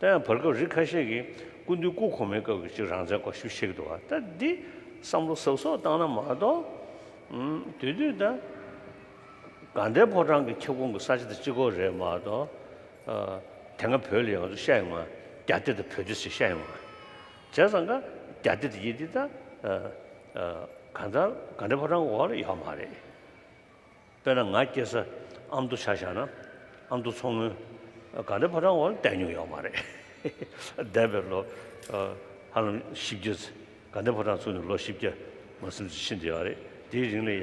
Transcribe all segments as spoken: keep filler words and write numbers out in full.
ཡང་བར་སྐབས་རིགས་ཁ་ཤས་ཀྱིས་སྐུ་མདུན་སྐུ་གོང་མའི་སྐབས་ཀྱི་ཅིག་རང་བཙན་སྐོར་ཞིབ་བཤད་ཀྱི་འདུག་བ། ད་འདི་བསམ་བློ་གཟབ་གཟབ་བཏང་ན་མ་གཏོགས། ཨུམ། དེ་དུས་ད་དགའ་ལྡན་ཕོ་བྲང་གི་ཁྱབ་ཁོངས་ཀྱི་ས་ཆ་དེ་གཅིག་པོ་རེད་མ་གཏོགས། ཨ། དེ་སྔ་བོད་ལ་ཡང་བཤད་ཡོང་བ། རྒྱ་སྡེ་དང་བོད་སྡེ་ཟེར་བཤད་ཡོང་བ། བྱས་ཙང་ཀ་རྒྱ་སྡེ་དེ་ཡིན་དེ་ད། ཨ། ཨ། གང་ལྟར་དགའ་ལྡན་ཕོ་བྲང་འོག་ལ་ཡོད་མ་རེད། དཔེར་ན་ང་སྐྱེས་ས་ཨ་མདོ་ཆ་བཞག་ན། ཨ་མདོ་མཚོ་སྔོན། དགའ་ལྡན་ཕོ་བྲང་འོག་ལ་བསྡད་མྱོང་ཡོད་མ་རེད། འདས་པའི་ལོ། ཨ། ཧ་ལམ་བཞི་བརྒྱ་ཙམ། དགའ་ལྡན་ཕོ་བྲང་ཚུགས་ནས་ལོ་བཞི་བརྒྱ་མ་ཟིན་ཙམ་ཕྱིན་བསྡད་ཡོད་རེད། དེའི་རིང་ལ་ཡང་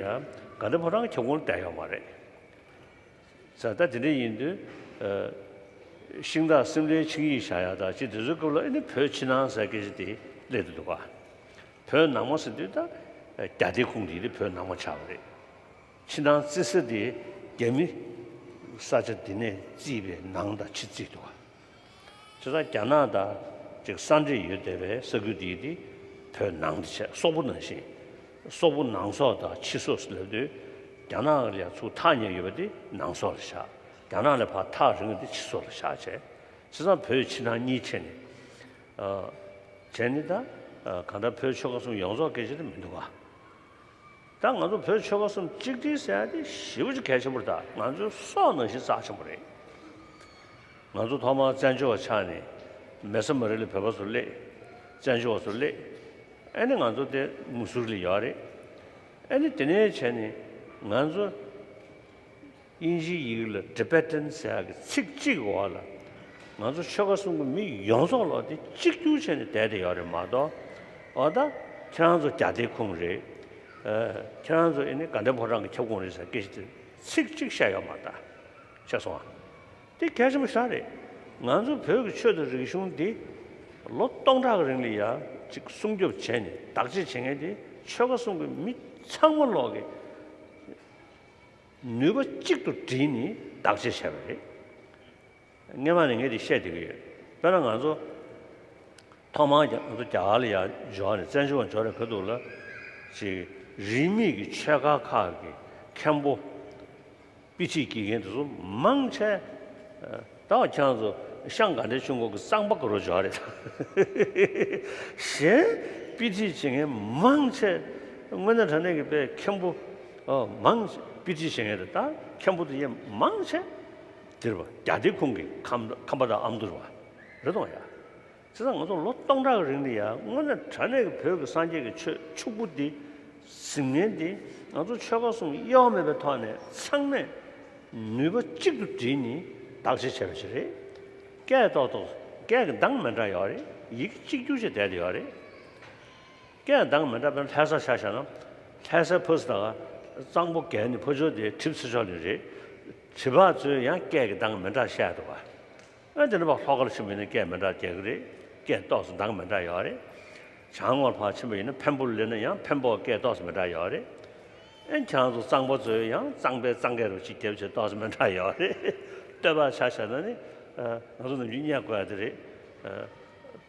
དགའ་ལྡན་ཕོ་བྲང་གི་ཁྱབ་ཁོངས་ལ་བསྡད་ཡོད་མ་རེད། ས་ད་དེ་འདྲ་ཡིན་དུས། ཨ། ཤིང་སྟག་སེམས་ལྡན་ཆིངས་ཡིག་བཞག་ཡ་དང་ཅི་དེ་ཚོའི་སྐབས་ལ་ཨ་ནི་བོད་ཕྱི་ནང་ཟེར་སྐད་ཆ་དེ་སླེབས་བསྡད་འདུག་ག། བོད་ནང་མ་ཟེར་དུས་ད་རྒྱ་སྡེའི་ཁོངས་དེ་ཡིན་དུས་བོད་ནང་མ་ཆགས་པ་རེད། ཕྱི་ནང་བརྩི་ས་དེ་རྒྱ་མི་ས་ཆ་དེ་ནས་བརྩིས་པའི་ནང་དང་ཕྱི་བརྩིས་འདུག་ག། བྱས་ཙང་རྒྱ་ནག་དང་ཅིག་ས་འདྲེས་ཡོད་བསྡད་པའི་ས་ཁུལ་དེ་ཡིན་དུས་བོད་ནང་དེ་བྱས། སོག་པོ་ནང་བཞིན། སོག་པོ་ནང་སོག་དང་ཕྱི་སོག་ཟེར་ལབ་དུས། རྒྱ་ནག་ལ་ཡ་ཚུར་ཐག་ཉེ་ཡོད་པ་དེ་ནང་སོག་ལ་བཞག། རྒྱ་ནག་ལ་ཕར་ཐག་རིང་བ་དེ་ཕྱི་སོག་ལ་བཞག་བྱས། བྱས་ཙང་བོད་ཕྱི་ནང་གཉིས་ཕྱེ་ནས། ཨ། བྱས་ནས་ད། ཨ། གང་ལྟར་བོད་ཆོལ་ཁ་གསུམ་ཡོངས་རྫོགས་སྐད་ཆ་དེ་མི་འདུག་ག། ད་ང་ཚོ་བོད་ཆོལ་ཁ་གསུམ་གཅིག་སྒྲིལ་ཟེར་ཡ་དེ་ཞེ་པོ་ཅིག་གལ་ཆེན་པོ་རེད། ད་ང་ཚོའི་སྲོག་ནང་བཞིན་རྩ་ཆེན་པོ་རེད། ང་ཚོ་ཐོག་མར་བཙན་བྱོལ་བ་ཆགས་ནས་མེ་ས་མ་རི་ལ་བོད་པ་ཚོ་སླེབས། བཙན་བྱོལ་བ་ཚོ་སླེབས། ཨ་ནི་ང་ཚོ་དེ་མུ་སུ་རི་ལ་ཡོད་རེད། ཨ་ནི་དེ་ནས་བྱས་ནས་ང་ཚོ་དབྱིན་ཇིའི་ཡི་གེ་ལ་Tibetan ཟེར་ཡག་གི་ཚིག་གཅིག་འོག་ལ་ང་ཚོ་ཆོལ་ཁ་གསུམ་གྱི་མི་ཡོངས་རྫོགས་ལོག་དེ་གཅིག་གྱུར་བྱས་ནས་བསྡད་དེ་ཡོད་རེད་མ་གཏོགས། འོ་ད་ཁྱེད་རང་ཚོ་རྒྱ་སྡེའི་ཁོངས་རེད། ཨ། ཁྱེད་རང་ཚོ་ཨ་ནི་དགའ་ལྡན་ཕོ་བྲང་གི་ཁྱབ་ཁོངས་རེད་ཟེར་སྐད་ཆ་དེ་ཚིག་གཅིག་བཤད་ཡོད་མ་རེད། ད་ཤེས་སོང་ཨ། དེ་གལ་ཆེན་པོ་ཞེ་དྲག་རེད། ང་ཚོ་བོད་ཀྱི་ཆོས་དང་རིག་གཞུང་འདི་ལོ་སྟོང་ཕྲག་གི་རིང་ལ་ཡ་ཅིག་སྲུང་སྐྱོབ་བྱས་ནས་བདག་གཅེས་བྱེད་མཁན་དེ་ཆོལ་ཁ་གསུམ་གྱི་མི་ཚང་མ་ལོག་གི་ནུས་པ་གཅིག་ཏུ་བསྒྲིལ་ནས་བདག་གཅེས་བྱས་པ་རེད། སྔོན་མ་ནས་ངས་དེ་བཤད་བསྡད་ཀྱི་ཡོད། དཔེར་ན་ང་ཚོ་ཐོག་མར་རྒྱ་ང་ཚོ་རྒྱ་གར་ལ་ཡར་འབྱོར་ནས་བཙན་བྱོལ་བ་འབྱོར་བའི་ཁ་ཐུག་ལ་ཅིག་རིས་མེད་ཀྱི་ཆོས་ཁ་ཁག་གི་མཁན་པོ་དཔེ་ཁྲིད་དགེ་རྒན་དེ་ཚོ་མང་ཆེ། ད་ཁྱེད་རང་ཚོ་ཤང་དགའ་ལྡན་ཆོས་འཁོར་གྱི་གཙང་པ་དགའ་རབ་འབྱོར་རེད། གཞན་དཔེ་ཁྲིད་བྱེད་མཁན་མང་ཆེ། དངོས་གནས་དྲང་གནས་ཀྱི་དཔེ་མཁན་པོ་མང་དཔེ་ཁྲིད་བྱེད་མཁན་དེ་ད་མཁན་པོ་དེ་ཡང་མང་ཆེ་འདིར་བ་རྒྱ་སྡེ་ཁོངས་ཀྱི་ཁམས་ཁམས་པ་དང་ཨ་མདོ་རེད་བ། རེད་དོ་ཡ། བྱས་ཙང་ང་ཚོ་ལོ་སྟོང་ཕྲག་གི་རིང་ལ་ཡ་དངོས་གནས་དྲང་གནས་ཀྱི་བོད་ཀྱི་སངས་རྒྱས་ཀྱི་ཆོས་ཕྱུག་པོ་འདི་གཟིགས་མཁན་འདི་ང་ཚོ་ཆོལ་ཁ་གསུམ་དབྱེ་བ་མེད་པའི་ཐོག་ནས་ཚང་མས་ནུས་པ་གཅིག་ཏུ་བསྒྲིལ་ནས་བདག་གཅེས་བྱས་པ་ཞིག་རེད། སྐད་ཏོག་ཏོག་སྐད་ཀྱི་གདངས་མི་འདྲ་ཡོད་རེད། ཡི་གེ་གཅིག་གྱུར་ཅིག་བསྡད་དེ་ཡོད་རེད། སྐད་གདངས་མི་འདྲ་བས་ལྷ་ས་ཆ་བཞག་ན་ལྷ་སའི་ཕ་སི་དང་གཙང་པོ་བརྒལ་ནས་ཕར་ཕྱོགས་དེ་གྲིབ་ཚེ་ཕྱོགས་ནས་རེད། གྲིབ་པ་ཚོས་ཡང་སྐད་ཀྱི་གདངས་མི་འདྲ་བཤད་འདུག་ག། ཨ་དེ་འདྲ་བ་ལྷོ་ཁར་ཕྱིན་པ་ཡིན་ན་སྐད་མི་འདྲ་རྒྱག་གི་རེད། སྐད་ཏོག་ཙམ་གདངས་མི་འདྲ་ཡོད་རེད། བྱང་ངོར་ཕར་ཕྱིན་པ་ཡིན་ན་འཕན་པོར་སླེབས་ན་ཡང་འཕན་པོའི་སྐད་ཏོག་ཙམ་མི་འདྲ་ཡོད་རེད། ཨ་ཁྱེད་རང་ཚོ་གཙང་པ་ཚོས་ཡང་གཙང་པའི་གཙང་སྐད་རུ་ཅིག་རྒྱབ་བྱས་ཏོག་ཙམ་མི་འདྲ་ཡོད་རེད། སྟོད་པ་ཆ་བཞག་ན་ནི། ཨ་ང་ཚོ་ནམ་རྒྱུན་བསྙད་དགོས་ཡ་དེ་རེད། ཨ་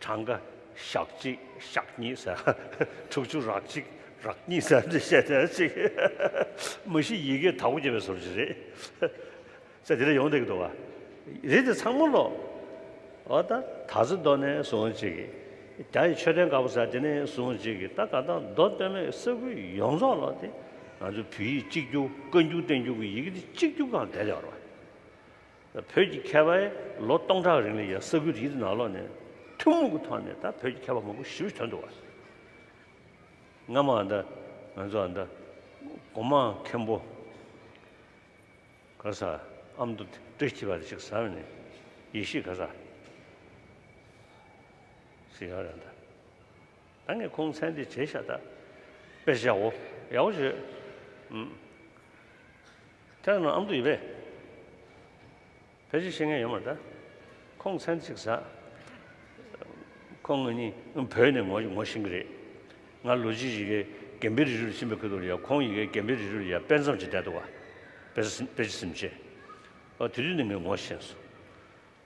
གྲངས་ཀ་ཞག་གཅིག་ཞག་གཉིས་ཟེར། དྲུག་ཅུ་རག་གཅིག་རག་གཉིས་ཟེར་འདི་བཤད་བསྡད་ཅིག། མ་གཞི་ཡི་གེ་དྭགས་པོ་རྒྱབ་པའི་བཟོ་འདྲ་ཅིག་རེད། ཟེར་དེ་འདྲ་ཡོང་བསྡད་ཀྱི་འདུག་བ། རེད་དེ་ཚང་མ་ལོ། འོ་ད་ད་ཚོད་མདོ་ནས་བཟུང་ཅིག་གི། རྒྱ་ཡི་མཆོད་རྟེན་དཀར་པོ་ཟེར་དེ་ནས་བཟུང་ཅིག་གི་ད་ག་ད་མདོ་སྟོད་སྨད་ས་ཁུལ་ཡོངས་རྫོགས་ལོ་དེ་ང་ཚོ་བོད་ཡིག་གཅིག་གྱུར་བཀའ་འགྱུར་བསྟན་འགྱུར་གྱི་ཡི་གེ་དེ་གཅིག་གྱུར་སྒང་བསྡད་ཡོད་རེད་བ། བོད་ཀྱི་མཁས་པས་ལོ་སྟོང་ཕྲག་རིང་ལ་ཡ་ས་ཁུལ་དེའི་ནང་ལོགས་ནས་ཐུན་མོང་གི་ཐོག་ནས་ད་བོད་ཀྱི་མཁས་པ་མང་པོ་ཞེ་པོ་ཐོན་འདུག་བ། སྔ་མ་ཨ་ད་ང་ཚོ་ཨ་ད་སྒོ་མང་མཁན་པོ་ག་ས་ཨ་མདོ་བཀྲ་ཤིས་པ་དེ་ཅིག་ཟ་བ་ནས་ཡེ་ཤེས་ག་ས་ཟེར་ཡ་རེད་ད། ད་ངས་ཁོང་མཚན་དེ་བརྗེད་ཤག་ད། དཔེ་ཆ་ཡག་པོ་ཡག་པོ་བྱོས། ཨུམ། ཁྱེད་རང་ཨ་མདོ་ཡིན་པས། ཕལ་ཆེར་ཤེས་མཁན་ཡོད་མ་རེད་ད། ཁོང་མཚན་གཅིག་ཟ། ཁོང་ང་གཉིས་བོད་ནས་ངོ་ངོ་ཤེས་ཀྱི་རེད། ང་ལོ་གཅིག་ཡི་གེ་དགོན་པའི་རི་ཁྲོད་ལ་ཕྱིན་པའི་ཁ་ཐུག་ལ་ཡ་ཁོང་ཡི་གེ་དགོན་པའི་རི་ཁྲོད་ལ་ཡ་དཔེ་མཚམས་ཅིག་བསྡད་འདུག་བ། དཔེ་ཆ་དཔེ་ཆ་ཟིན་བྱས། ཨ་དེ་དུས་ནས་ངས་ངོ་ཤེས་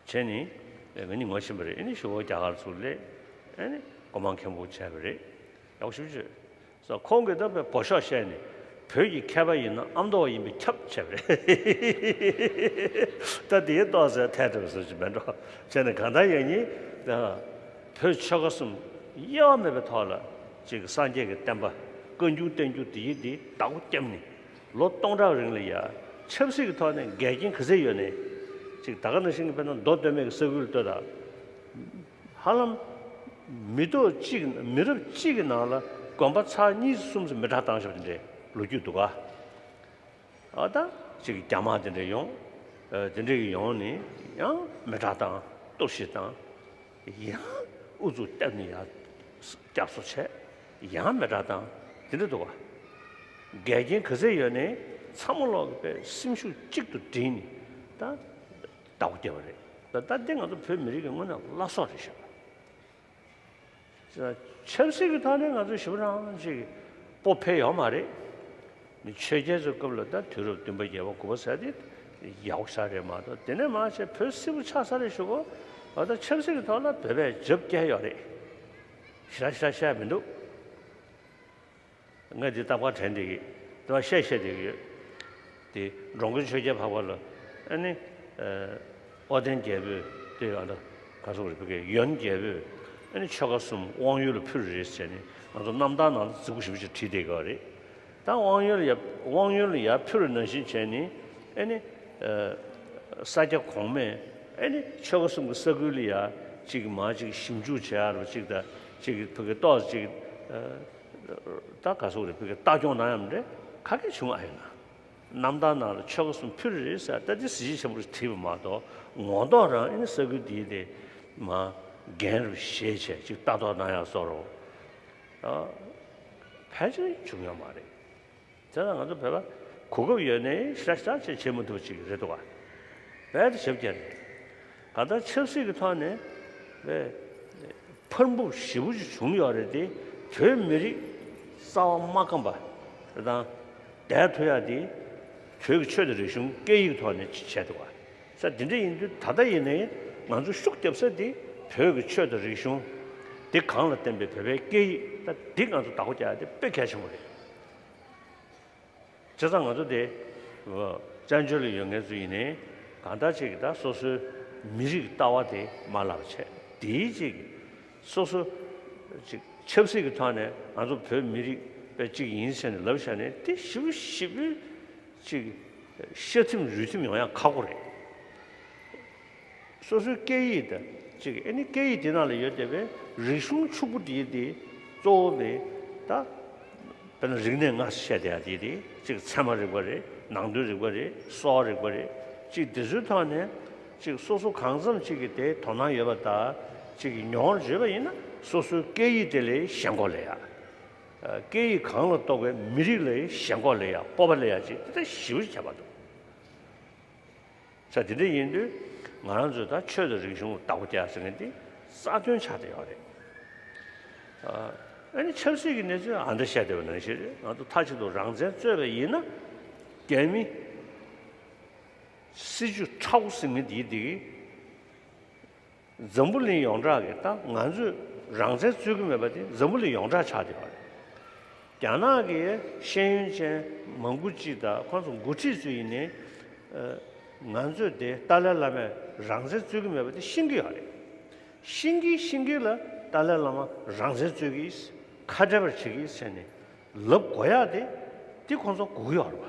སོང་། བྱས་ནས་ང་གཉིས་ངོ་ཤེས་པ་རེད། ཨ་ནི་ཞོགས་པ་རྒྱ་གར་ཚུར་སླེབས། ཨ་ནི་སྒོ་མང་མཁན་པོ་བྱས་པ་རེད། ཡག་པོ་ཞེ་པོ་བྱས། ས་ཁོང་གིས་ད་དཔེ་སྒོ་ཤོག་བཤད་ནས་ བོད་ཀྱི་མཁས་པ་ཡིན་ན་ཨ་མདོ་བ་ཡིན་པས་ཁྱབ་བྱས་པ་རེད། ད་དེའི་ཏོག་ཙམ་ཐལ་འགྲོ་བཟོ་ཅིག་མེད་འགྲོ་བྱས་ནས་གང་ལྟར་ཡང་ཉིད་ད་བོད་ཆོལ་ཁ་གསུམ་དབྱེ་བ་མེད་པའི་ཐོག་ལ་ཅིག་སངས་རྒྱས་ཀྱི་བསྟན་པ་བཀའ་འགྱུར་བསྟན་འགྱུར་འདི་ཡིས་འདི་བདག་པོ་བརྒྱབ་ནས་ལོ་སྟོང་ཕྲག་རིང་ལ་ཡ་ཆབ་སྲིད་ཀྱི་ཐོག་ནས་འགལ་རྐྱེན་ག་ཚད་ཡོད་ནས་ཅིག་ད་ག་ནང་བཞིན་གྱི་དཔེར་ན་མདོ་སྟོད་སྨད་ཀྱི་ས་ཁུལ་ལ་ལྟོས་དང་། ཧ་ལམ་མི་ཐོག་གཅིག་མི་རབས་གཅིག་གི་ནང་ལ་དགོན་པ་ཚར་གཉིས་གསུམ་ཙམ་མེ་སྲེག་བཏང་བཞག་པ་དེ་འདྲའི་ལོ་རྒྱུས་འདུག་ག་ཨ་ད་ཅིག་རྒྱ་དམག་དེ་འདྲ་ཡོང་། ཨ་དེ་འདྲ་གི་ཡོང་ནས་ཡང་མེ་སྲེག་བཏང་གཏོར་བཤིག་བཏང་། ཡང་ཨུ་ཚུགས་བཏབ་ནས་ཡང་སྐྱབས་གསོ་བྱས། ཡང་མེ་སྲེག་བཏང་དེ་འདྲ་འདུག་ག་འགལ་རྐྱེན་ག་ཚད་ཡོད་ནས་ཚང་མ་ལོག་གི་པའི་སེམས་ཤུགས་གཅིག་ཏུ་བསྒྲིལ་ནས་ད་བདག་པོ་བརྒྱབ་པ་རེད། ད་ད་འདི་ང་ཚོ་བོད་མི་རིགས་ཀྱི་དངོས་གནས་བླ་སྲོག་རེད་ཤག་ཆབ་སྲིད་ཀྱི་ཐོག་ནས་ང་ཚོ་ཞེ་པོ་རང་ཅིག་སྤོབས་འཕེལ་ཡོད་མ་རེད། མི་ཆོས་རྒྱལ་ཚོའི་སྐབས་ལ་ད་དུས་རབས་བདུན་པ་བརྒྱད་པ་དགུ་པ་ཟེར་དེ་ཡག་པོ་ཞེ་དྲག་རེད་མ་གཏོགས། དེ་ནས་མར་བྱས་བོད་སིལ་བུ་ཆགས་ས་རེད་ཞུ་གོ། འོ་ད་ཆབ་སྲིད་ཀྱི་ཐོག་ལ་བོད་པས་རྒྱབ་བཀྱག་ཡོད་རེད། ཞེ་དྲག་ཞེ་དྲག་བཤད་མི་འདུག་ངས་འདི་རྟག་པར་དྲན་བསྡད་ཀྱི། རྟག་པར་བཤད་བཤད་བསྡད་ཀྱི་ཡོད། དེ་འགྲོ་མགོན་ཆོས་རྒྱལ་འཕགས་པ་ལ་ཨ་ནི་ཨོ་རྒྱན་རྒྱལ་པོས་དེ་ཨ་ད་ག་སོག་རེ་ཕ་གི་ཡོན་རྒྱལ་པོས་ཨ་ནི་ཆོལ་ཁ་གསུམ་དབང་ཡུལ་ལ་ཕུལ་རེད་ཟེར་ནས་ང་ཚོ་རྣམ་ཐར་ནང་ལ་རྫིག་པོ་ཞེ་པོ་ཅིག་བྲིས་བསྡད་ཀྱི་ཡོད་རེད། ད་དབང་ཡུལ་ལ་ཡ་དབང་ཡུལ་ལ་ཡ་ཕུལ་རེད་ནང་བཞིན་བྱས་ནས་ཨ་ནི་ས་སྐྱ་གོང་མས་ཨ་ནི་ཆོལ་ཁ་གསུམ་གྱི་ས་ཁུལ་ལ་ཡ་ཅིག་མ་ཅིག་ཞིབ་འཇུག་བྱེད་ཡ་རུ་ཅིག་ད་ཅིག་ཕ་གི་ཏོག་ཅིག་ད་ག་སོག་རེ་ཕ་གི་ལྟ་སྐྱོང་གནང་ཡམ་རེད། ག་གེ་བྱུང་ཨ་ཡིན་ན། རྣམ་ཐར་ནང་ལ་ཆོལ་ཁ་གསུམ་ཕུལ་རེད་ཟེར་ད་དེ་གཟི་བརྗིད་ཆེན་པོ་རེ་བྲིས་པ་མ་གཏོགས་ངོ་ཐོག་རང་ཨེ་ནི་ས་ཁུལ་དེའི་དེ་མ་འགན་རུ་བཞེས་བྱས་ཅིག་ལྟ་རྟོག་གནང་ཡག་བཟོ་རོགས། ཕལ་ཆེར་བྱུང་ཡོད་མ་རེད། དེ་ལ་ང་ཚོ་བོད་པ་གོ་སྐབས་ཡོད་ནའི་ཤ་ཤ་ཅིག་བྱེད་མི་ཐུབ་པ་ཅིག་རེད་འདུག་ག་བལ་དུ་ཞབས་བཀྱག་རེད། གང་ལྟར་ཆབ་སྲིད་ཀྱི་ཐོག་ནས་བལ་ཕར་འབུབ་ཞེ་པོ་ཅིག་བྱུང་ཡོད་རེད་དེ། བོད་མི་རིགས་རྩ་བ་མ་སྐམ་པ་དང་བསྡད་ཐུབ་ཡག་དེ་བོད་ཀྱི་ཆོས་དང་རིག་གཞུང་སྐད་ཡིག་ཐོག་ནས་བྱས་འདུག་ག་ས་འདི་འདྲ་ཡིན་དུས་ད་ལྟ་ཡིན་ནའི་ང་ཚོ་ཤུགས་རྒྱབ་ས་དེ་བོད་ཀྱི་ཆོས་དང་རིག་གཞུང་དེ་གོང་ལ་བསྟན་པའི་བོད་པའི་སྐད་ཡིག་ད་འདི་ང་ཚོ་བདག་པོ་རྒྱག་ཡག་དེ་དཔེ་གལ་ཆེན་པོ་རེད། བྱས་ཙང་ང་ཚོ་དེ་བཙན་བྱོལ་ལ་ཡོད་མཁན་ཚོ་ཡིན་ནའི་གང་ལྟར་ཅིག་ད་སོ་སོའི་མི་རིགས་ལྟ་བ་དེ་མ་བརླག་པ་བྱས། དེའི་ཅིག་སོ་སོ་ཅིག་ཆབ་སྲིད་ཀྱི་ཐོག་ནས་ང་ཚོ་བོད་མི་རིགས་པའི་ཅིག་ཡིན་ཟེར་ནས་ལབ་བཞག་ནས་དེ་ཞེ་པོ་ཞེ་པོ་ཅིག་ཤ་ཐིམ་རུས་ཐིམ་ཡོང་ཡག་ཁག་པོ་རེད། སོ་སོའི་སྐད་ཡིག་དང་གཅིག་ཨེ་ནི་སྐད་ཡིག་དེ་ནང་ལ་ཡོད་བསྡད་པའི་རིག་གཞུང་ཕྱུག་པོ་དེ་དེ་གཙོ་བོ་དེ་ད་དཔེར་ན་རིག་གནས་སྔ་ཕྱི་བཤད་བསྡད་ཡ་དེ་དེ་གཅིག་ཚད་མ་རིག་པ་རེད། ནང་དོན་རིག་པ་རེད། གསོ་བ་རིག་པ་རེད། གཅིག་དེ་ཚོའི་ཐོག་ནས་གཅིག་སོ་སོ་གང་འཚམ་གཅིག་གི་དེ་དོ་སྣང་ཡོད་པ་དང་གཅིག་གི་མྱོང་བརྗོད་པ་ཡིན་ན་སོ་སོའི་སྐད་ཡིག་དེ་ལས་ཞེན་ཁོག་ལས་ཡ། སྐད་ཡིག་གང་ལ་གཏོགས་པའི་མི་རིགས་ལས་ཞེན་ཁོག་ལས་ཡ་སྤོབས་པ་ལས་ཡ་གཅིག་དེ་ལྟ་ཞེ་པོ་ཅིག་ཁྱད་པར་འདུག་ས་དེ་འདྲ་ཡིན་དུས་ང་རང་ཚོས་ད་ཆོས་དང་རིག་གཞུང་བདག་པོ་རྒྱག་ཟེར་མཁན་དེ་རྩ་དོན་ཆགས་བསྡད་ཡོད་རེད། ཨ་ནི་ཆབ་སྲིད་ཀྱི་གནས་ཚུལ་ཨ་འདྲ་བཤད་བསྡད་པ་ནང་བཞིན་རེད། ང་ཚོ་མཐའ་གཅིག་ཏུ་རང་བཙན་རྩོད་པ་ཡིན་ན་རྒྱ་མི་སྲིད་ཇུས་ཁྲ་བོ་ཟེར་མཁན་དེའི་དེ་གི་འཛམ་བུ་གླིང་ཡོངས་གྲགས་ཀྱི་ད་ང་ཚོས་རང་བཙན་རྩོད་ཀྱི་མེད་པ་དེ་འཛམ་བུ་གླིང་ཡོངས་གྲགས་ཆགས་བསྡད་པ་རེད། རྒྱ་ནག་གི་ཤེས་ཡོན་ཅན་མང་པོ་ཅིག་དང་ཁོང་ཚོ་འགོ་ཁྲིད་ཚོ་ཡིན་ནའི་ང་ཚོས་དེ་ཏཱ་ལའི་བླ་མས་རང་བཙན་རྩོད་ཀྱི་མེད་པ་དེ་ཤེས་ཀྱི་ཡོད་རེད། ཤེས་ཀྱི་ཤེས་ཀྱི་ལ་ཏཱ་ལའི་བླ་མ་རང་བཙན་རྩོད་ཀྱི་ཁ་བྲལ་བར་བྱེད་ཀྱི་ཟེར་ནས་ལབ་དགོས་ཡག་དེ་དེ་ཁོང་ཚོ་དགོས་ཀྱི་ཡོད་རེད་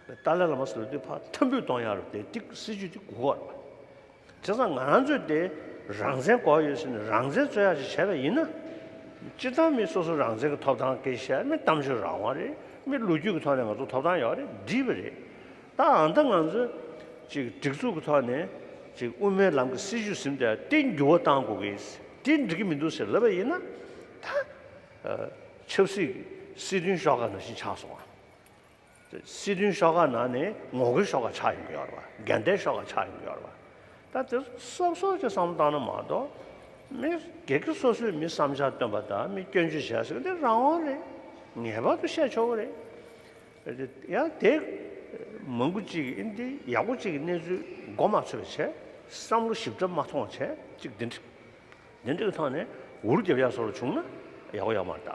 པ། ཏཱ་ལའི་བླ་མ་ཟེར་བ་དེ་ཕར་ཐམ་འབུད་གཏོང་ཡག་རུ་དེ་ཏིག་སྲིད་ཇུས་དེ་དགོས་ཀྱི་ཡོད་རེད་པ། བྱས་ཙང་ང་རང་ཚོས་དེ་རང་བཙན་དགོས་ཡོད་ཟེར་ནས་རང་བཙན་རྩོད་ཡག་ཅིག་བྱས་པ་ཡིན་ན། སྤྱིར་བཏང་མི་སོ་སོ་རང་བཙན་གྱི་ཐོབ་ཐང་སྐད་ཆ་བཤད། མི་གཏམ་བརྗོད་རང་དབང་རེད། མི་ལོ་རྒྱུས་ཀྱི་ཐོག་ནས་ང་ཚོ་ཐོབ་ཐང་ཡོད་རེད། འགྲིག་པ་རེད། ད་ཨ་ད་ང་ཚོས་ཅིག་སྒྲིག་འཛུགས་ཀྱི་ཐོག་ནས་ཅིག་དབུ་མའི་ལམ་གྱི་སྲིད་ཇུས་ཟིན་ཏེ་དེ་འགྱུར་བ་གཏང་དགོས་ཀྱི་དེ་འགྲིག་གི་མི་འདུག་ཟེར་ལབ་པ་ཡིན་ན། ད་ཆབ་སྲིད་ཀྱི་སྲིད་དོན་ཤོག་ཁག་ནང་བཞིན་ཆགས་སོང་ང་། སྲིད་དོན་ཤོག་ཁག་ནང་ནས་ངོ་རྒོལ་ཤོག་ཁག་ཆགས་ཡོང་གི་ཡོད་རེད་པ། འགལ་ཟླའི་ཤོག་ཁག་ཆགས་ཡོང་གི་ཡོད་རེད་པ། ད་དེ་སོབ་སོབ་ཅིག་བསམ་བློ་བཏང་ན་མ་གཏོགས་མི་སྒེར་གྱི་སོ་སོའི་མི་བསམ་འཆར་བཏོན་པ་དང་མི་སྐྱོན་བརྗོད་བྱས་ཟེར་དེ་རང་དབང་རེད། ངེས་པར་དུ་བཤད་ཆོག་གི་རེད། ཡང་དེ་མང་པོ་ཅིག་གིས་འདི་ཡག་པོ་ཅིག་གི་གནས་ཚུལ་མགོ་མ་ཚོས་པ་བྱས། བསམ་བློ་ཞིབ་ཕྲ་མ་ཐོངས་བྱས་ཅིག་འདི་འདྲ་འདི་འདྲའི་ཐོག་ནས་འུར་རྒྱབ་ཡག་བཟོ་འདྲ་བྱུང་ན་ཡག་པོ་ཡོད་མ་རེད་ད།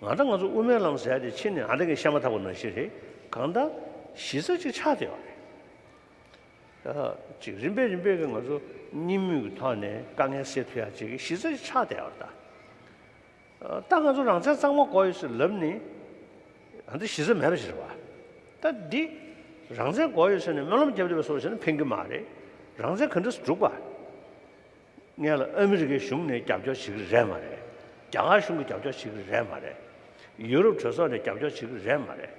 ང་ད་ང་ཚོ་དབུ་མའི་ལམ་ཟེར་ཡ་དེ་ཕྱི་ནས་ཨ་འདྲ་གི་བཤད་མ་ཐག་པ་ནང་བཞིན་རེད། གང་ལྟར་གཞི་རྩ་གཅིག་ཆགས་བསྡད་ཡོད་རེད། ཨ། ཅིག་རིམ་པས་རིམ་པས་ཀྱི་ང་ཚོ་གཉིས་མོས་ཀྱི་ཐོག་ནས་དཀའ་ངལ་སེལ་ཐུབ་ཡ་ཅིག་གི་གཞི་རྩ་གཅིག་ཆགས་བསྡད་ཡོད་རེད་ད། ཨ། ད་ང་ཚོ་རང་བཙན་གཙང་མ་དགོས་ཡོད་ཟེར་ལབ་ནི་ཨ་འདི་གཞི་རྩ་མེད་པ་ཞིག་རེད་བ། ད་འདི་རང་བཙན་དགོས་ཡོད་ཟེར་ནས་སྨོན་ལམ་བརྒྱབ་བསྡད་པ་སོགས་བྱས་ན་ཕན་གྱི་མ་རེད། རང་བཙན་ག་འདྲ་སེ་སྒྲུབ་པ། སྔོན་ལ་ཨ་མི་རི་ཀའི་གཞུང་ནས་རྒྱབ་སྐྱོར་བྱེད་ཀྱི་རེད་མ་རེད། རྒྱ་གར་གཞུང་གིས་རྒྱབ་སྐྱོར་བྱེད་ཀྱི་རེད་མ་རེད། ཡུ་རོབ་གྲོས་ཚོགས་ནས་རྒྱབ་སྐྱོར་བྱེད་ཀྱི་རེད་མ་རེད།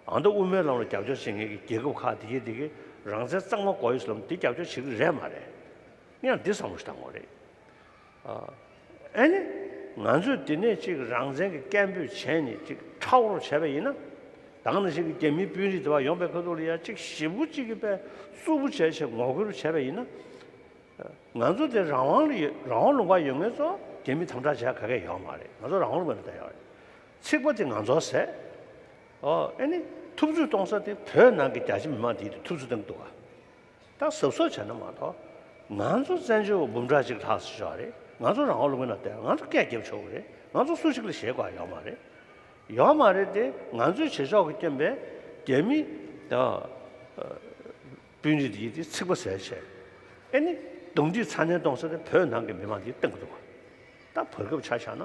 ཨ་མདོ་དབུ་མའི་ལམ་ལ་རྒྱབ་སྐྱོར་བྱེད་མཁན་གྱི་རྒྱལ་ཁབ་ཁག་དེ་གའི་དེ་གའི་རང་བཙན་གཙང་མ་དགོས་ཡོད་ཟེར་ལབ་འདི་རྒྱབ་སྐྱོར་བྱེད་ཀྱི་རེད་མ་རེད། ངས་འདི་བསམ་བློ་ཞིག་བཏང་དགོས་རེད། ཨ་ཨེ་ནི། ང་ཚོས་འདི་ནས་ཅིག་རང་བཙན་གྱི་སྐད་འབོད་བྱས་ནས་ཅིག་ཁྲ་བོར་བྱས་པ་ཡིན་ན། ད་ག་ནང་བཞིན་གྱི་རྒྱ་མིའི་དཔོན་རིགས་དེ་བ་ཡོང་པའི་ཁ་ཐུག་ལ་ཡ་ཅིག་ཞེ་པོ་ཅིག་གི་པའི་རྩུབ་པོ་བྱས་བྱས་ངོ་རྒོལ་བྱས་པ་ཡིན་ན། ང་ཚོ་དེ་རང་དབང་ལ་ཡོད། རང་དབང་ལུང་པ་ཡོད་མཁན་ཚོ་རྒྱ་མི་དམ་དྲག་བྱས་ག་གེ་ཡོད་མ་རེད། ང་ཚོ་རང་དབང་ལུང་པ་ནས་བསྡད་ཡོད་རེད། ཚིག་པ་དེ་ང་ཚོ་ཟས། ཨོ་ཨེ་ནི། འཐབ་རྩོད་གཏོང་ས་དེ་བོད་ནང་གི་རྒྱ་ཆེ་མི་མང་དེ་དེ་འཐབ་རྩོད་གཏོང་གི་འདུག་ག་ད་གཟབ་གཟབ་བྱས་ན་མ་གཏོགས། ང་ཚོ་བཙན་བྱོལ་བ་འབུམ་ཕྲག་གཅིག་ལྷག་ཙམ་ཞིག་ཡོད་རེད། ང་ཚོ་རང་དབང་ལུང་པའི་ནང་བསྡད། ང་ཚོ་སྐད་རྒྱབ་ཆོག་གི་རེད། ང་ཚོ་སུ་ཞིག་ལ་ཞེད་དགོས་ཡ་ཡོད་མ་རེད། ཡོད་མ་རེད་དེ། ང་ཚོའི་བྱེད་ཕྱོགས་ཀྱི་རྐྱེན་པས་རྒྱ་མི་དང་དཔོན་རིགས་དེ་དེ་ཚིག་པ་ཟས་བྱས། ཨེ་ནི། རྡུང་རྡེག་ཚ་ནན་གཏོང་ས་དེ་བོད་ནང་གི་མི་མང་དེ་གཏོང་གི་འདུག་ག་ད་བར་སྐབས་ཆ་བཞག་ན།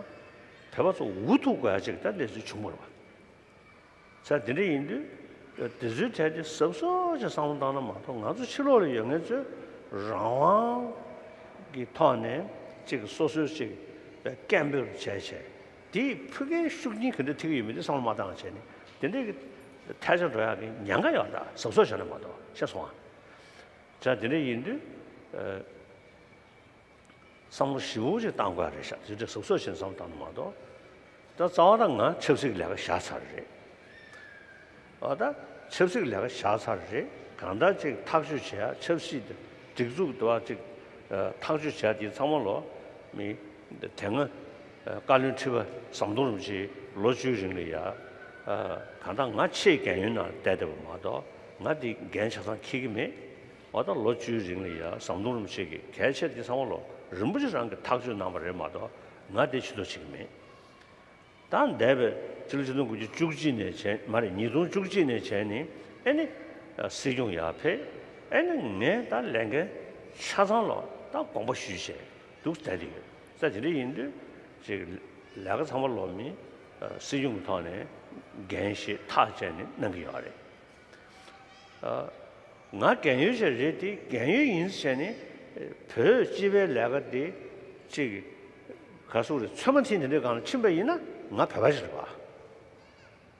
བོད་པ་ཚོ་འུ་ཐུག་དགོས་ཡ་ཅིག་ད་གནས་ཚུལ་བྱུང་བ་རེད་བ། ས་དེ་འདྲ་ཡིན་དུས། དེ་ཚོའི་གྲས་དེ་གཟབ་གཟབ་ཅིག་བསམ་བློ་བཏང་ན་མ་གཏོགས། ང་ཚོ་ཕྱི་ལོགས་ལ་ཡོད་མཁན་ཚོས་རང་དབང་གི་ཐོག་ནས་ཅིག་སོ་སོའི་ཅིག་སྐད་འབོད་བྱས་བྱས། དེས་ཕུགས་ཀྱི་ཤུགས་རྐྱེན་ག་འདྲ་ཐེབས་ཀྱི་ཡོད་མེད་དེ་བསམ་བློ་མ་བཏང་བྱས་ནས་དེ་འདྲའི་གི་ཐལ་ཆ་འགྲོ་ཡག་གི་ཉེན་ཁ་ཡོད་རེད། གཟབ་གཟབ་བྱས་ན་མ་གཏོགས། ཤེས་སོང་ཨ། ས་དེ་འདྲ་ཡིན་དུས། བསམ་བློ་ཞིབ་པོ་ཅིག་བཏང་དགོས་རེད་ཤག་དེ་འདྲ་གཟབ་གཟབ་བྱས་ནས་བསམ་བློ་བཏང་ན་མ་གཏོགས། ད་རྩ་བ་ད་ང་ཆབ་སྲིད་ཀྱི་ལས་ཀ་བཞག་ཚར་རེད། ཨ། ད་ཆབ་སྲིད་ཀྱི་ལས་ཀ་བཞག་ཚར་རེད། གང་ལྟར་ཅིག་ཐག་གཅོད་བྱེད་ཡ། ཆབ་སྲིད་དེ་སྒྲིག་འཛུགས་དེ་བ་ཅིག་ཨ། ཐག་གཅོད་བྱེད་ཡ་དེ་ཚང་མ་ལོ། མི་དེ་སྔ་བཀའ་བློན་ཁྲི་པ་ཟམ་གདོང་རིན་པོ་ཆེ་ལོ་བཅུའི་རིང་ལ་ཡ། ཨ། གང་ལྟར་ང་ཆེས་རྒན་ཡོལ་ནང་བསྡད་བསྡད་པ་མ་གཏོགས། ང་དེ་འགན་ཆ་ཚང་འཁྱེར་གྱི་མེད། འོ་ད་ལོ་བཅུའི་རིང་ལ་ཡ་ཟམ་གདོང་རིན་པོ་ཆེ་གིས་གལ་ཆེ་དེ་ཚང་མ་ལོ་རིན་པོ་ཆེ་རང་གིས་ཐག་གཅོད་གནང་བ་རེད་མ་གཏོགས། ང་དེ་ཕྱི་དོག་བྱེད་ཀྱི་མེད། ད་འདས་པའི་ཕྱི་ལོ་ཆིག་སྟོང་དགུ་བརྒྱ་བཅུ་གཅིག་ནས་བྱས། མ་རེད། ཉིས་སྟོང་བཅུ་གཅིག་ནས་བྱས་ནས་ཨེ་ནི་སྲིད་སྐྱོང་ཡར་ཕེབས། ཨེ་ནི་ངས་ད་ལས་འགན་ཆ་ཚང་ལོ་ད་དགོངས་པ་ཞུས་བྱས་འདུག་བསྡད་དེ་ཡོད། ས་དེ་འདྲ་ཡིན་དུས་ཅིག་ལས་ཀ་ཚང་མ་ལོ་མི་སྲིད་སྐྱོང་གི་ཐོག་ནས་འགན་བཞེས་ཐག་བཅད་ནས་གནང་གི་ཡོད་རེད། ཨ། ང་རྒན་ཡོལ་ཞིག་རེད་དེ། རྒན་ཡོལ་ཡིན་ཟེར་ནས་བོད་སྤྱི་པའི་ལས་ཀ་དེ་ཅིག་ག་སུ་རེད། ཚོད་མ་ཐིག་དེ་འདྲའི་སྒང་ལ་ཕྱིན་པ་ཡིན་ན་ང་བོད་པ་ཞིག་རེད་བ།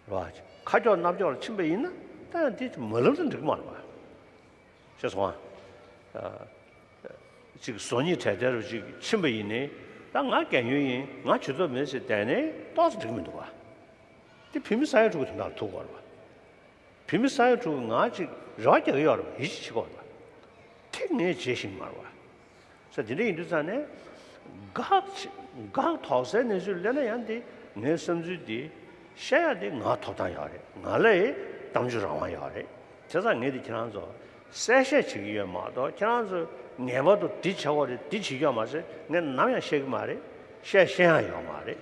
རེད་བ། ཁ་ཁྱོག་སྣ་ཁྱོག་ལ་ཕྱིན་པ་ཡིན་ན་ད་ཡང་དེ་མ་ལབ་ན་འགྲིག་གི་མ་རེད་བ། ཤེས་སོང་ཨ། ཅིག་བཟོ་ཉིད་དྲན་དྲན་རུ་ཅིག་ཕྱིན་པ་ཡིན་ནའི། ད་ང་རྒན་ཡོལ་ཡིན། ང་བྱེད་ཐུབ་མེད་ཟེར་བསྡད་ནའི་ཏོག་ཙམ་འགྲིག་གི་མི་འདུག་བ། དེ་བོད་མི་ས་ཡ་དྲུག་གི་དོན་དག་ལ་ཐུག་དགོས་རེད་བ། བོད་མི་ས་ཡ་དྲུག་གིས་ང་ཅིག་རེ་བ་རྒྱག་གི་ཡོད་རེད་བ། ཡིད་ཆེས་བྱེད་ཀྱི་ཡོད་རེད་བ། དེ་ངས་བརྗེད་ཤེས་ཀྱི་མ་རེད་བ། ས་དེ་འདྲ་ཡིན་དུས་ཙང་ནས་དགག་དགག་དོག་སའི་གནས་ཚུལ་སླེབས་ན་ཡང་དེ་ངའི་བསམ་ཚུལ་དེ་བཤད་ཡ་དེ་ང་ཐོབ་ཐང་ཡོད་རེད། ང་ལ་ཡི་གཏམ་བརྗོད་རང་དབང་ཡོད་རེད། བྱས་ཙང་ངས་དེ་ཁྱེད་རང་ཚོ་གསལ་བཤད་བྱེད་ཀྱི་ཡོད་མ་གཏོགས། ཁྱེད་རང་ཚོས་ངེས་པར་དུ་འདི་བྱེད་དགོས་རེད། འདི་བྱེད་ཀྱི་ཡོད་མ་ཟེར་ངས་ནམ་ཡང་བཤད་ཀྱི་མ་རེད། བཤད་ཤེས་ཡ་ཡོད་མ་རེད།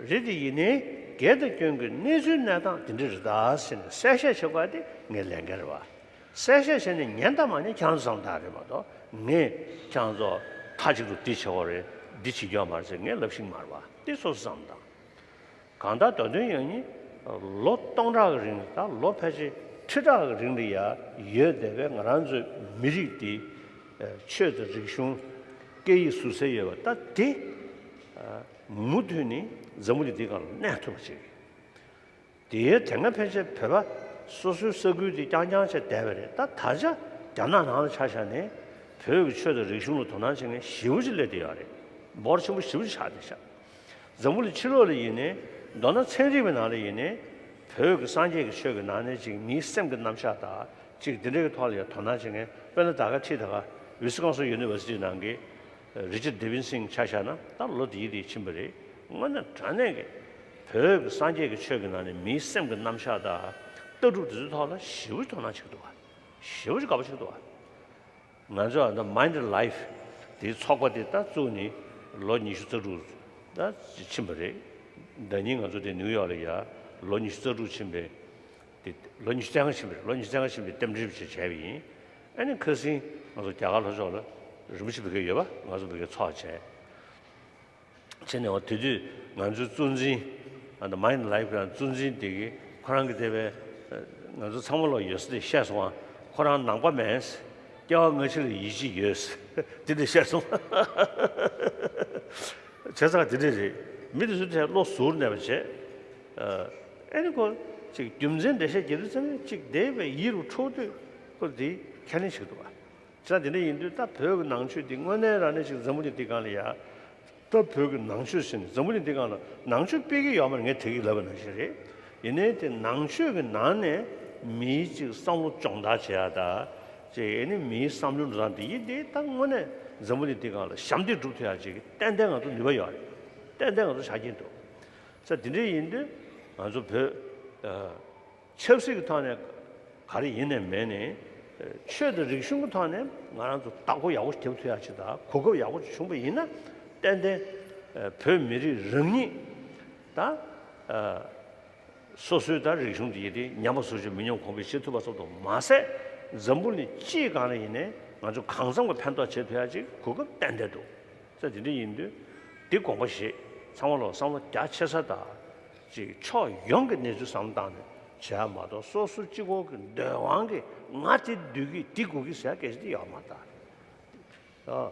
རེད་དེ་ཡིན་ནའི་སྒེར་དང་སྐྱོན་གྱི་གནས་ཚུལ་གནས་སྟངས་དེ་འདྲ་རེད་ད་ཟེར་ནས་གསལ་བཤད་བྱེད་དགོས་དེ་ངའི་ལས་འགན་རེད་བ། གསལ་བཤད་བྱས་ནས་ཉན་དང་མ་ཉན་ཁྱེད་རང་ཚོ་བསམ་བློ་བཏང་རེད་མ་གཏོགས། ངས་ཁྱེད་རང་ཚོ་མཐའ་གཅིག་ཏུ་འདི་བྱེད་དགོས་རེད། འདི་བྱེད་རྒྱུ་ཡོད་མ་རེད་ཟེར་ངས་ལབ་ཤེས་ཀྱི་མ་རེད་བ། དེ་སོ་སོ་བསམ་བློ་བཏང་། གང་ལྟར་དོན་དོན་ཡང་ནི་ལོ་སྟོང་ཕྲག་གི་རིང་། ད་ལོ་ཕལ་ཆེར་ཁྲི་ཕྲག་གི་རིང་ལ་ཡ་ཡོད་བསྡད་པའི་ང་རང་ཚོའི་མི་རིགས་འདི་ཆོས་དང་རིག་གཞུང་སྐད་ཡིག་ཟུར་ཟའི་ཡོད་པ་ད་དེ་མུ་མཐུད་ནས་འཛམ་བུ་གླིང་འདིའི་སྒང་ལ་གནས་ཐུབ་པ་བྱེད་དགོས། དེའི་དེ་སྔ་ཕལ་ཆེར་བོད་པ་སོ་སོའི་ས་ཁུལ་དེ་རྐྱང་རྐྱང་བྱས་བསྡད་པ་རེད། ད་ད་ཆ་རྒྱ་ནག་ནང་ལ་ཆ་བཞག་ནས་བོད་ཀྱི་ཆོས་དང་རིག་གཞུང་ལ་དོ་སྣང་བྱེད་མཁན་ཞེ་པོ་ཅིག་སླེབས་བསྡད་ཡོད་རེད། འབོར་ཆེན་པོ་ཞེ་པོ་ཅིག་ཆགས་བསྡད་ཤག་འཛམ་བུ་གླིང་ཕྱི་ལོགས་ལ་ཡིན་ནའི། མདོར་ན་ཚན་རིག་པའི་ནང་ལ་ཡིན་ནའི། བོད་ཀྱི་སངས་རྒྱས་ཀྱི་ཆོས་ཀྱི་ནང་ནས་ཅིག་མིའི་སེམས་ཀྱི་རྣམ་གཞག་དང་ཅིག་འདི་འདྲའི་ཐོག་ལ་ཡང་དོ་སྣང་བྱེད་མཁན། དཔེར་ན་ད་ག་ཁྲིད་ད་ག་ཝི་སི་ཀོན་སིན་ཡུ་ནི་ཝར་སི་ཊི་ནང་གི་རི་ཅར་ཌི་ཝིན་སིང་ཆ་བཞག་ན་ད་ལོ་དེའི་དེ་ཕྱིན་པ་རེད། དངོས་གནས་དྲང་གནས་ཀྱི་བོད་ཀྱི་སངས་རྒྱས་ཀྱི་ཆོས་ཀྱི་ནང་ནས་མིའི་སེམས་ཀྱི་རྣམ་གཞག་དང་ལྟ་གྲུབ་དེ་ཚོའི་ཐོག་ལ་ཞེ་པོ་དོ་སྣང་བྱེད་ཀྱི་འདུག་བ། ཞེ་པོ་ཅིག་དགའ་པོ་བྱེད་ཀྱི་འདུག་བ། ང་ཚོ་ཨ་ནི་མའིན་ཌི་ལའིཕ་དེའི་ཚོགས་པ་དེ་ད་བཙུགས་ནས་ལོ་ཉི་ཤུ་རྩ་དྲུག་ད་ཕྱིན་པ་རེད། ཟླ་ཉིན་ང་ཚོ་དེ་ནིའུ་ཡོག་ལ་ཡ་ལོ་ཉི་ཤུ་རྩ་དྲུག་ཕྱིན་པའི་དེ། ལོ་ཉི་ཤུ་རྩ་ལྔ་ཕྱིན་པའི། ལོ་ཉི་ཤུ་རྩ་ལྔ་ཕྱིན་པའི་རྟེན་འབྲེལ་ཅིག་བྱས་པ་ཡིན། ཨ་ནི་ཁ་སང་ང་ཚོ་རྒྱ་གར་ལྷོ་ཕྱོགས་ལ་རིན་པོ་ཆེ་བོད་སྐད་ཡོད་པ། ང་ཚོ་བོད་སྐད་ཚོགས་བྱས། བྱས་ནས་འོ་དེ་དུས་ང་ཚོའི་གཙོ་འཛིན། ཨ་ནི་མའིན་ཌི་ལའིཕ་གི་གཙོ་འཛིན་དེ་གིས་ཁོ་རང་གིས་དེ་བས་ང་ཚོ་ཚང་མ་ལོག་ཡོད་ས་དེ་བཤད་སོང་ང་། ཁོ་རང་ནང་པ་མིན། སྐྱེ་བ་སྔ་ཕྱི་ལ་ཡིད་ཆེས་ཡོད། དེ་འདྲ་བཤད་སོང་། བྱས་ཙང་དེ་འདྲ་རེད། མི་དེ་ཚོའི་ཐད་བློ་གཟུར་གནས་པ་བྱས། ཨ་ནི་ཁོ་ཅིག་རྒྱུ་མཚན་འགྲེལ་བཤད་རྒྱག་དུས་ཙམ་ནས་ཅིག་དེ་བས་ཡིད་རུ་འཕྲོག་དུས་ཁོ་དེ་ཁས་ལེན་བྱེད་ཀྱི་འདུག་བ། བྱས་ཙང་དེ་འདྲ་ཡིན་དུས་ད་བོད་ཀྱི་ནང་ཆོས་འདི་དངོས་གནས་རང་ནས་ཅིག་འཛམ་བུ་གླིང་འདི་སྒང་ལ་ཡ། ད་བོད་ཀྱི་ནང་ཆོས་ཟེར་ནས་འཛམ་བུ་གླིང་འདི་སྒང་ལ་ནང་ཆོས་སྤེལ་གྱི་ཡོད་མ་རེད། ངས་དེ་གི་ལབ་པ་ནང་བཞིན་རེད། ཡིན་ནའི་དེ་ནང་ཆོས་ཀྱི་ནང་ནས་མིའི་ཅིག་བསམ་བློ་སྦྱོང་བརྡར་བྱེད་ཡ་ད། ཅིག་ཨ་ནི་མིའི་བསམ་བློའི་འགྲོ་སྟངས་འདི་ཡིན་དེ་ད་དངོས་གནས་འཛམ་བུ་གླིང་འདི་སྒང་ལ་ཞབས་འདེགས་སྒྲུབ་ཐུབ་ཡ་ཅིག་གི་ཏན་ཏན་ང་ཚོ་ནུས་པ་ཡོད་རེད། ཏན་ཏན་ང་ཚོ་ཆགས་ཀྱིན་འདུག། ས་དེ་འདྲ་ཡིན་དུས་ང་ཚོ་བོད་ཨ། ཆབ་སྲིད་ཀྱི་ཐོག་ནས་ག་རེ་ཡིན་ནའི་མིན་ནའི། ཆོས་དང་རིག་གཞུང་གི་ཐོག་ནས་ང་རང་ཚོ་བདག་པོ་ཡག་པོ་ཞིག་རྒྱབ་ཐུབ་ཡག་ཅིག་དང་གོ་སྐབས་ཡག་པོ་ཅིག་བྱུང་པ་ཡིན་ན། ཏན་ཏན་བོད་མི་རིགས་རང་ཉིད་དང་སོ་སོའི་དང་རིག་གཞུང་དེ་ཡིན་དེ་ཉམས་པ་སོར་ཆུད་མི་ཉམས་གོང་འཕེལ་བྱེད་ཐུབ་པ་སོགས་དུ་མ་ཟད། འཛམ་བུ་གླིང་སྤྱིའི་སྒང་ལ་ཡིན་ནའི་ང་ཚོ་གང་འཚམ་གྱི་ཕན་ཐོགས་བྱེད་ཐུབ་ཡག་ཅིག་གོ་སྐབས་ཏན་ཏན་འདུག། ས་དེ་འདྲ་ཡིན་དུས་འདི་དགོངས་པ་བཞེས། ཚང་མ་ལོག་བསམ་བློ་རྒྱ་ཆེ་ས་དང་། ཅིག་ཕྱོགས་ཡོངས་ཀྱི་གནས་ཚུལ་བསམ་བློ་བཏང་ནས་བྱས་མ་གཏོགས་སོ་སོ་གཅིག་པོ་གི་འདོད་དབང་གིས་ང་དེ་འདོད་ཀྱི་འདི་དགོས་ཀྱི་ཟེར་སྐད་ཆ་དེ་ཡོད་མ་རེད་ད། ཨ།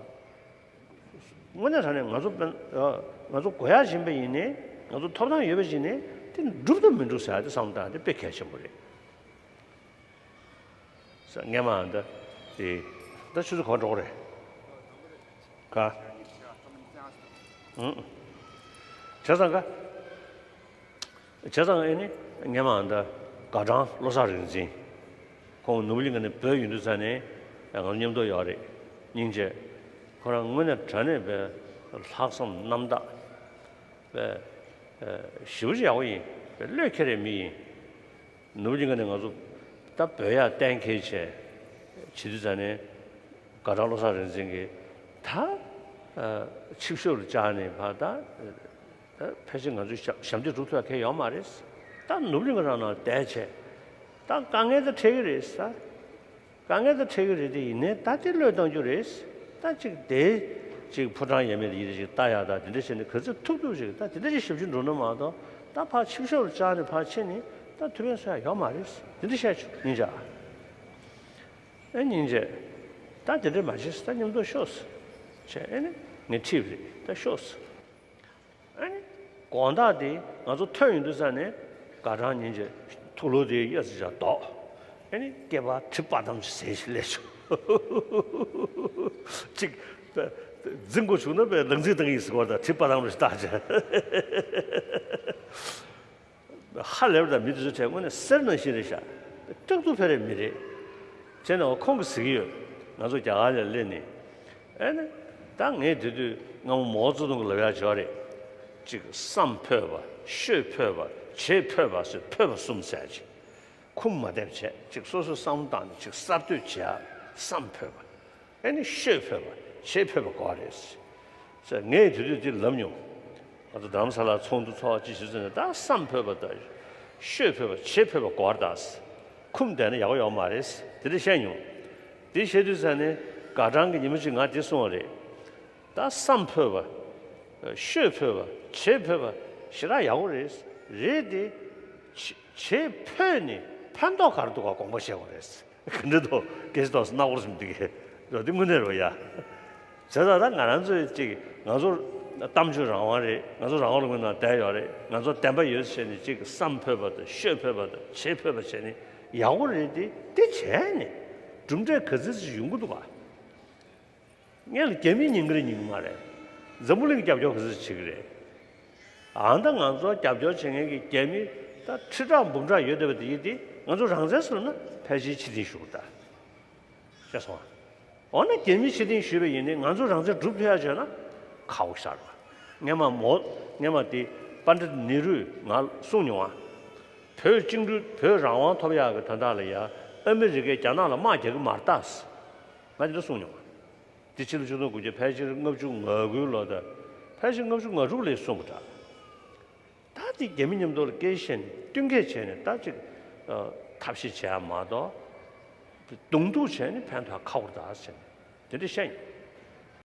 དངོས་གནས་དྲང་གནས་ང་ཚོ་དཔེ་ཨ། ང་ཚོ་དགོས་ཡག་ཡིན་པ་ཡིན་ནའི་ང་ཚོ་ཐོབ་ཐང་ཡོད་པ་ཡིན་ནའི་དེ་འགྲུབ་དང་མི་འགྲུབ་ཟེར་ཡག་དེ་བསམ་བློ་བཏང་ཡག་དེ་དཔེ་གལ་ཆེན་པོ་རེད། ས་སྔས་མ་འདི་དེ་ད་ཆུ་ཚོད་ག་པར་འགྲོ་གི་རེད། ག་ཨང་། བྱས་ཙང་ག་བྱས་ཙང་ཨེ་ནི་སྔས་མ་འདི་དགའ་གྲང་བློ་བཟང་རིག་འཛིན། ཁོང་ནོར་བུ་གླིང་ག་ནས་བྲོས་ཡོང་དུས་ཙ་ནས་ང་ཚོ་མཉམ་དུ་ཡོད་རེད། སྙིང་རྗེ། ཁོ་རང་དངོས་གནས་དྲང་གནས་དཔེ་ལྷག་བསམ་རྣམ་དག་དཔེ་ཞེ་པོ་ཅིག་ཡག་པོ་ཡིན། དཔེ་བློས་འཁེལ་རེད་མི་ཡིན། ནོར་བུ་གླིང་ག་ནས་ང་ཚོ་ད་བྲོས་ཡག་གཏན་འཁེལ་བྱས་བྱེད་དུས་ཙ་ནས་དགའ་གྲང་བློ་བཟང་རིག་འཛིན་གྱིས་ད་ཨ། ཆིབས་ཞབས་ལ་བཅར་ནས་ཕར་ད་ད་ཕལ་ཆེར་ང་ཚོས་ཞབས་ཞབས་འདེགས་སྒྲུབ་ཐུབ་ཡག་གང་ཡང་ཡོད་མ་རེད། ད་ནོར་བུ་གླིང་ག་རང་ནང་བསྡད་བྱས་ད་དཀའ་ངལ་ད་འཕྲད་ཀྱི་རེད་ས། དཀའ་ངལ་ད་འཕྲད་ཀྱི་རེད་དེ་ཡིན་ནའི་ད་དེ་བློས་གཏོང་རྒྱུ་རེད། ད་ཅིག་དེ་ཅིག་ཕོ་བྲང་ཡས་མས་དེ་ཡིན་ཅིག་ལྟ་ཡག་ད་དེ་འདྲ་བྱས་ནས་ག་ཚོད་ཐུབ་ཐུབ་ཅིག་ད་དེ་འདྲ་ཅིག་ཞབས་ཕྱི་འགྲོ་ནི་མ་གཏོགས་ད་ཕར་ཆིབས་ཞབས་ལ་བཅར་ནས་ཕར་ཕྱིན་ནས་ད་ཐུབ་ཕན་གསོ་ཡག་ཡོད་མ་རེད། དེ་འདྲ་བཤད་བྱུང་སྙིང་རྗེ། ཨེ་སྙིང་རྗེ། ད་དེ་འདྲ་མ་བྱེད་ད་མཉམ་དུ་ཤོག་ཟེར་བྱས། ཨེ་ནི་ངས་ཁྲིད་པ་རེད། ད་ཤོག་ཟེར། ཨ་ནི་དགོང་དག་དེ་ང་ཚོ་ཐོན་ཡོང་དུས་ཙ་ནས་དགའ་གྲང་སྙིང་རྗེ་ཐུགས་ལོ་དེ་གཡས་སུ་བཞག་འདུག། ཨ་ནི་སྐེད་པ་གྲི་པགས་དམ་ཞིག་ཟེར་ཞིག་སླེབས་བྱུང་། ཅིག་འཛིང་དགོས་བྱུང་ན་བས་ལག་འཛིང་བཏང་གི་ཡིན་ཟེར་བ་དང་གྲི་པགས་དམ་ཞིག་བཏགས་བྱས། ཧ་ལས་པ་དང་མི་དེ་ཚོ་གྲས་དངོས་གནས་གསེར་ནང་བཞིན་རེད་ཤག། སྐྲག་སྡུག་ཕལ་རེ་མི་རེད། བྱས་ན་འོ་ཁོང་གིས་ཟེར་གྱི་ཡོད། ང་ཚོ་རྒྱ་གར་ལ་སླེབས་ནས། ཨེ་ནི། ད་ངས་དེ་དུས་སྔ་མོ་མའོ་ཙེ་ཏུང་གི་ལབ་ཡག་ཅིག་ཡོད་རེད། གཅིག་བསམ་ཕོད་པ། ཤོད་ཕོད་པ། བྱེད་ཕོད་པ་ཟེར། ཕོད་པ་གསུམ་ཟེར་ཡག་ཅིག། ཁུངས་མ་ལྡན་བྱས་ཅིག་སོ་སོའི་བསམ་བློ་བཏང་ནས་ཅིག་གསར་གཏོད་བྱེད་ཡག་བསམ་ཕོད་པ། ཨེ་ནི་ཤོད་ཕོད་པ་བྱེད་ཕོད་པ་དགོས་རེད་ཟེར། ངས་དེ་དུས་འདི་ལབ་མྱོང་། ང་ཚོ་རྡ་རམ་ས་ལར་ཚོགས་འདུ་ཚོགས་ཅི་ཞུ་ཚེ་ནས་ད་བསམ་ཕོད་པ་དང་། ཤོད་ཕོད་པ་བྱེད་ཕོད་པ་དགོས་རེད་ད་ཟེར། ཁུངས་ལྡན་ན་ཡག་པོ་ཡོད་མ་རེད་ཟེར་དེ་འདྲ་བཤད་མྱོང་། དེ་བཤད་དུས་ཙ་ནས་དགའ་གྲང་གི་ཉི་མ་གཅིག་ང་དེ་གསུངས་པ་རེད། ད་བསམ་ཕོད་པ། ཤོད་ཕོད་པ། བྱེད་ཕོད་པ་ཞེ་དྲག་ཡག་པོ་རེད། རེད་དེ། བྱེད་བྱེད་ཕོད་ནས་ཕན་ཐོགས་ག་རེ་འདུག་ག་དགོངས་པ་བཞེས་དགོས་རེད། ག་འདྲ་འདུག་སྐད་ཆ་ཏོག་ཙམ་རྣ་བར་སོང་འདུག་གས། འདི་དངོས་གནས་རེད་ཡ། བྱས་ཙང་ད་ང་རང་ཚོའི་ཅིག་ང་ཚོ་གཏམ་བརྗོད་རང་དབང་རེད། ང་ཚོ་རང་དབང་ལུང་པའི་ནང་བསྡད་ཡོད་རེད། ང་ཚོ་བདེན་པ་ཡོད་བྱས་ནས་ཅིག་བསམ་ཕོད་པ་དང་ཤོད་ཕོད་པ་དང་བྱེད་ཕོད་པ་བྱས་ནས་ཡག་པོ་རེད་དེ། དེ་བྱས་ནས་གྲུབ་འབྲས་ག་ཚོད་ཅིག་ཡོང་གི་འདུག་ག། སྔོན་ལ་རྒྱ་མིས་ཉན་གི་རེད་ཉན་གི་མ་རེད། འཛམ་བུ་གླིང་གི་རྒྱབ་སྐྱོར་ག་ཚོད་བྱེད་ཀྱི་རེད། ཨ་ད་ང་ཚོ་རྒྱབ་སྐྱོར་བྱེད་མཁན་གྱི་རྒྱ་མི་ད་ཁྲི་ཕྲག་འབུམ་ཕྲག་ཡོད་བསྡད་པ་དེ་ཡིན་ཏེ་ང་ཚོ་རང་བཙན་ཟེར་ན་ཕལ་ཆེར་ཕྱིར་འཐེན་ཞུ་གི་རེད་ད། ཤེས་སོང་ཨ། འོ་ན་རྒྱ་མིས་ཕྱིར་འཐེན་ཞུས་པ་ཡིན་ནའི་ང་ཚོ་རང་བཙན་སྒྲུབ་ཐུབ་ཡག་བྱས་ན་ཁག་པོ་ཞིག་རེད་པ། སྔོན་མ་མོ་སྔོན་མ་དེ་པཎྜི་ཏ་ནེ་རུས་ང་གསུངས་མྱོང་ཨ། བོད་བཅིངས་འགྲོལ་བོད་རང་དབང་ཐོབ་ཡག་གི་དོན་དག་ལ་ཡ་ཨ་མི་རི་ཀས་རྒྱ་ནག་ལ་དམག་རྒྱག་གི་མ་རེད་ད། ང་དེ་འདྲ་གསུངས་མྱོང་ཨ། དེ་ཕྱི་ལོ་ཆིག་སྟོང་དགུ་བརྒྱ་ཕལ་ཆེར་ལྔ་བཅུ་ང་དགུའི་ལོ་དང་། ཕལ་ཆེར་ལྔ་བཅུ་ང་དྲུག་ལ་གསུངས་པ་འདྲ། ད་ གཅིག་རྒྱ་མི་མཉམ་དུ་སྐད་བཤད་ནས་བསྟུན་མཁས་བྱས་ནས་ད་ཅིག་ཐབས་ཤེས་བྱས་མ་གཏོགས། གདོང་ཐུག་བྱས་ནས་ཕན་ཐོགས་ཁ་བོར་ད་ཟེར་ནས་དེ་འདྲ་བཤད་ཡོད།